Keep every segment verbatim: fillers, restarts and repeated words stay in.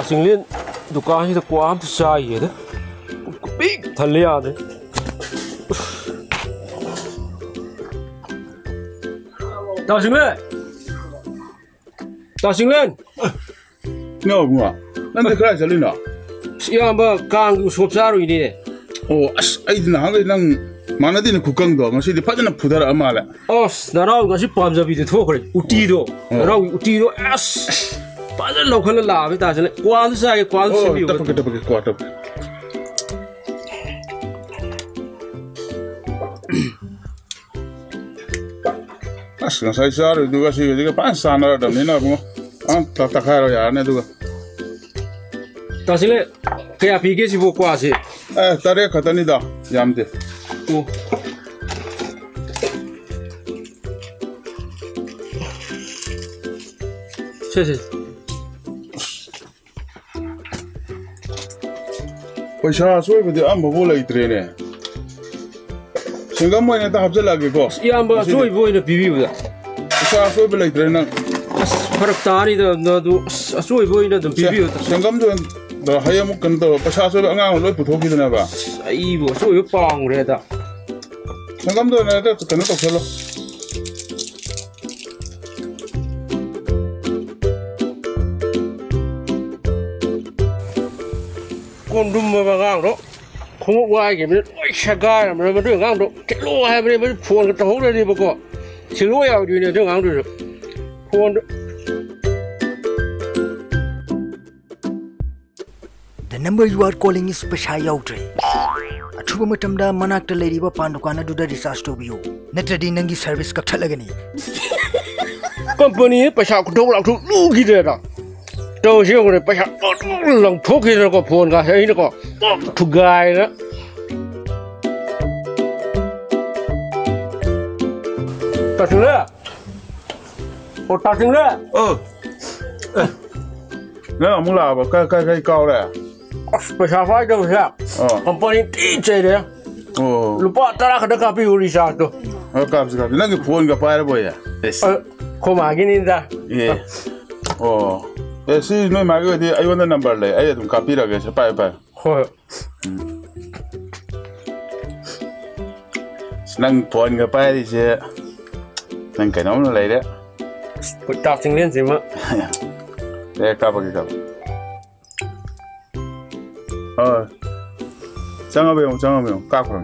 ꯆꯤꯡꯂꯦꯟ ꯗꯨꯀꯥꯟꯁꯤꯗ ꯀ꯭ꯋꯥ ꯑꯝꯇ ꯆꯥꯏꯒꯦꯗ꯫ ꯄꯤꯛ ꯊꯜꯂꯦ ꯌꯥꯗ꯭ꯔꯦ꯫ ꯇꯥ ꯆꯤꯡꯂꯦꯟ! ꯇꯥ ꯆꯤꯡꯂꯦꯟ! ꯏꯅꯥꯎ ꯏꯕꯨꯡꯉꯣ, ꯅꯪꯗꯤ ꯀꯗꯥꯏ ꯆꯠꯂꯤꯅꯣ? ꯑꯁ, ꯏꯌꯥꯝꯕ, ꯀꯥꯡꯒꯤ ꯎꯁꯣꯞ ꯆꯥꯔꯨꯏꯅꯦ꯫ ꯑꯣ, ꯑꯁ, ꯑꯩꯗꯤ ꯅꯍꯥꯟꯈꯩ ꯅꯪ ꯃꯥꯟꯅꯗꯦꯅꯦ ꯈꯨꯀꯪꯗꯣ, ꯉꯁꯤꯗꯤ ꯐꯖꯅ ꯐꯨꯊꯔꯛꯑ ꯃꯥꯜꯂꯦ꯫ ꯑꯁ, ꯅꯅꯥꯎ ꯉꯁꯤ ꯄꯥꯝꯖꯕꯤꯗꯣ ꯊꯣꯛꯈ꯭ꯔꯦ, ꯎꯇꯤꯗꯣ꯫ ꯑꯣ꯫ ꯅꯅꯥꯎꯒꯤ ꯎꯇꯤꯗꯣ, ꯑꯁ, ꯐꯖꯅ ꯂꯧꯈꯠꯂ ꯂꯥꯛꯑꯕꯅꯤ ꯇꯥꯁꯤꯅ꯫ ꯀ꯭ꯋꯥꯗꯨ ꯆꯥꯒꯦ, ꯀ꯭ꯋꯥꯗꯨ ꯑꯣ, ꯁꯦꯝꯕꯤꯌꯨ꯫ ꯇꯞꯄꯛꯀꯦ, ꯇꯞꯄꯛꯀꯦ, ꯀ꯭ꯋꯥ ꯇꯞꯄꯛꯀꯦ꯫ ꯑꯁ, ꯉꯁꯥꯏ ꯆꯥꯔꯨꯏꯗꯨꯒ ꯁꯤꯒꯗꯤꯒ ꯐꯖꯅ ꯆꯥꯟꯅꯔꯗꯕꯅꯤꯅ, ꯑꯕꯨꯡꯉꯣ꯫ ꯑ, ꯇ-, ꯇꯛꯈꯥꯏꯔꯣ ꯌꯥꯔꯅꯤ ꯑꯗꯨꯒ꯫ ꯇꯥꯁꯤꯂꯦ, ꯀꯌꯥ ꯄꯤꯒꯦ ꯁꯤꯕꯨ ꯀ꯭ꯋꯥꯁꯦ? ꯑꯦ, ꯇꯔꯦꯠ ꯈꯛꯇꯅꯤꯗ, ꯌꯥꯝꯗꯦ꯫ ꯑꯣ꯫ ꯁꯦ, ꯁꯦ꯫ ꯄꯩꯁꯥ ꯑꯆꯣꯏꯕꯗꯤ ꯑꯝꯕꯕꯨ ꯂꯩꯇ꯭ꯔꯦꯅꯦ꯫ ꯁꯦꯡꯒꯝ ꯑꯣꯏꯅ ꯍꯦꯛꯇ ꯍꯥꯞꯆꯤꯜꯂꯛꯑꯒꯦꯀꯣ꯫ ꯏꯌꯥꯝꯕ, ꯉꯁꯤꯗꯤ ꯑꯆꯣꯏꯕ ꯑꯣꯏꯅ ꯄꯤꯕꯤꯌꯨꯗ꯫ ꯄꯩꯁꯥ ꯑꯆꯣꯏꯕ ꯂꯩꯇ꯭ꯔꯦ ꯅꯪ꯫ ꯑꯁ, ꯐꯔꯛ ꯇꯥꯅꯤꯗ, ꯑꯗꯨ, ꯑꯁ, ꯑꯆꯣꯏꯕ ꯑꯣꯏꯅ ꯑꯗꯨꯝ ꯁꯦ, ꯄꯤꯕꯤꯌꯨꯗ꯫ ꯁꯦꯡꯒꯝꯗꯣ ꯑꯣꯏꯅ ꯍꯌꯦꯡ ꯑꯃꯨꯛ ꯀꯩꯅꯣ ꯇꯧꯔꯣ, ꯄꯩꯁꯥ ꯑꯆꯣꯏꯕ ꯑꯉꯥꯡ ꯂꯣꯏ ꯄꯨꯊꯣꯛꯈꯤꯗꯅꯕ꯫ ꯑꯁ, ꯑꯩꯕꯨ ꯑꯆꯣꯏꯕ ꯄꯥꯝꯈ꯭ꯔꯦꯗ꯫ ꯁꯦꯡꯒꯝꯗꯣ ꯑꯣꯏꯅ ꯍꯦꯛꯇ ꯀꯩꯅꯣ ꯇꯧꯁꯜꯂꯣ꯫ ꯀꯣꯟꯗꯨꯝꯃꯕ ꯑꯉꯥꯡꯗꯣ ꯈꯣꯡꯎꯞ ꯋꯥꯏꯈꯤꯕꯅꯤ, ꯂꯣꯏ ꯁꯦꯒꯥꯏꯔꯝꯕꯅꯤ꯫ ꯃꯗꯨ ꯑꯉꯥꯡꯗꯣ ꯊꯤꯜꯂꯣ ꯍꯥꯏꯕꯅꯤ, ꯃꯗꯨ ꯐꯣꯟꯒ ꯇꯧꯍꯧꯗ꯭ꯔꯗꯤꯕꯀꯣ, ꯊꯤꯜꯂꯣ ꯌꯥꯔꯣꯏꯗꯣꯏꯅꯦ ꯑꯗꯨ ꯑꯉꯥꯡꯗꯨꯁꯨ꯫ ꯐꯣꯟꯗꯣ The number you are calling is ꯄꯩꯁꯥ ꯌꯥꯎꯗ꯭ꯔꯦ꯫ ꯑꯊꯨꯕ ꯃꯇꯝꯗ ꯃꯅꯥꯛꯇ ꯂꯩꯔꯤꯕ ꯄꯥꯟ ꯗꯨꯀꯥꯟ ꯑꯗꯨꯗ recharge ꯇꯧꯕꯤꯌꯨ, ꯅꯠꯇ꯭ꯔꯗꯤ ꯅꯪꯒꯤ service ꯀꯛꯊꯠꯂꯒꯅꯤ꯫ ꯀꯝꯄꯅꯤꯅ ꯄꯩꯁꯥ ꯈꯨꯊꯧ ꯂꯥꯛꯊꯣꯛ ꯂꯨꯈꯤꯗ꯭ꯔꯦꯗ꯫ ꯇꯧꯔꯤꯁꯤ ꯌꯦꯡꯉꯨꯅꯦ, ꯄꯩꯁꯥ ꯂꯪꯊꯣꯛꯈꯤꯗꯅꯀꯣ, ꯐꯣꯟꯒ ꯑꯩꯅꯀꯣ ꯊꯨꯒꯥꯏꯗꯅ꯫ ꯇꯥꯁꯤꯜꯂꯦ꯫ ꯑꯣ, ꯇꯥꯁꯤꯜꯂꯦ꯫ ꯑꯣ꯫ ꯑꯦ꯫ ꯅꯪ ꯑꯃꯨꯛ ꯂꯥꯛꯑꯕ? ꯀꯥꯏ, ꯀꯥꯏ, ꯀꯥꯏ ꯀꯥꯎꯔꯦ? ꯑꯁ, ꯄꯩꯁꯥ ꯄꯥꯏꯗꯕꯁꯦ ꯑꯥ꯫ ꯀꯝꯄꯅꯤ ꯊꯤ ꯆꯩꯔꯦ꯫ ꯑꯣ꯫ ꯂꯨꯄꯥ ꯇꯔꯥ ꯈꯛꯇ ꯀꯥꯞꯄꯤꯌꯨ rechargeꯇꯣ꯫ ꯑ, ꯀꯥꯞꯁꯤ, ꯀꯥꯞꯁꯤ꯫ ꯅꯪꯒꯤ ꯐꯣꯟꯒ ꯄꯥꯏꯔꯕꯣꯏꯌꯦ? ꯑꯦꯁ꯫ ꯑ, ꯈꯣꯏ ꯃꯥꯒꯤꯅꯤꯗ꯫ ꯑꯦ꯫ ꯑꯣ꯫ ꯑꯦ, ꯁꯤ ꯅꯣꯏ ꯃꯥꯒꯤ ꯑꯣꯏꯗꯤ ꯑꯩꯉꯣꯟꯗ ꯅꯝꯕꯔ ꯂꯩ, ꯑꯩ ꯑꯗꯨꯝ ꯀꯥꯞꯄꯤꯔꯒꯦ꯫ ꯁꯦ, ꯄꯥꯏꯌꯨ, ꯄꯥꯏꯌꯨ꯫ ꯍꯣꯏ꯫ ꯑꯁ, ꯅꯪ ꯐꯣꯟꯒ ꯄꯥꯏꯔꯤꯁꯦ ꯅꯪ ꯀꯩꯅꯣꯝ ꯂꯩꯔꯦ꯫ ꯇꯥ ꯆꯤꯡꯂꯦꯟꯁꯤꯃ꯫ ꯑꯦ, ꯀꯥꯞꯄꯒꯦ, ꯀꯥꯞꯄꯒꯦ꯫ ꯍꯣꯏ꯫ ꯆꯪꯉꯕ ꯌꯦꯡꯉꯨ, ꯆꯪꯉꯕ ꯌꯦꯡꯉꯨ, ꯀꯥꯞꯈ꯭ꯔꯣ꯫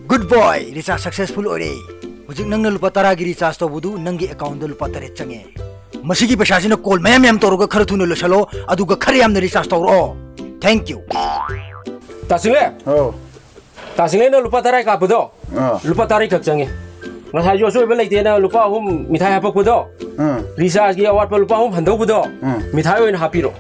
Good boy, recharge successful ꯑꯣꯏꯔꯦ꯫ ꯍꯧꯖꯤꯛ ꯅꯪꯅ ꯂꯨꯄꯥ ꯇꯔꯥꯒꯤ recharge ꯇꯧꯕꯗꯨ ꯅꯪꯒꯤ account ꯇ ꯂꯨꯄꯥ ꯇꯔꯦꯠ ꯆꯪꯉꯦ꯫ ꯃꯁꯤꯒꯤ ꯄꯩꯁꯥꯁꯤꯅ call ꯃꯌꯥꯝ ꯃꯌꯥꯝ ꯇꯧꯔꯒ ꯈꯔ ꯊꯨꯅ ꯂꯣꯏꯁꯤꯜꯂꯣ, ꯑꯗꯨꯒ ꯈꯔ ꯌꯥꯝꯅ recharge ꯇꯧꯔꯛꯑꯣ꯫ Thank you꯫ ꯇꯥ ꯆꯤꯡꯂꯦꯟ꯫ ꯑꯧ꯫ ꯇꯥ ꯆꯤꯡꯂꯦꯟꯅ ꯂꯨꯄꯥ ꯇꯔꯥ ꯀꯥꯞꯄꯗꯣ꯫ ꯑꯥ꯫ ꯂꯨꯄꯥ ꯇꯔꯥ ꯈꯛ ꯆꯪꯉꯦ꯫ ꯉꯁꯥꯏꯁꯨ ꯑꯆꯣꯏꯕ ꯂꯩꯇꯦꯅ ꯂꯨꯄꯥ ꯑꯍꯨꯝ ꯃꯤꯊꯥꯏ ꯍꯥꯞꯄꯛꯄꯗꯣ꯫ ꯑꯥ꯫ Recharge ꯀꯤ ꯑꯋꯥꯠꯄ ꯂꯨꯄꯥ ꯑꯍꯨꯝ ꯍꯟꯗꯧꯕꯗꯣ꯫ ꯑꯥ꯫ ꯃꯤꯊꯥꯏ ꯑꯣꯏꯅ ꯍꯥꯞꯄꯤꯔꯣ꯫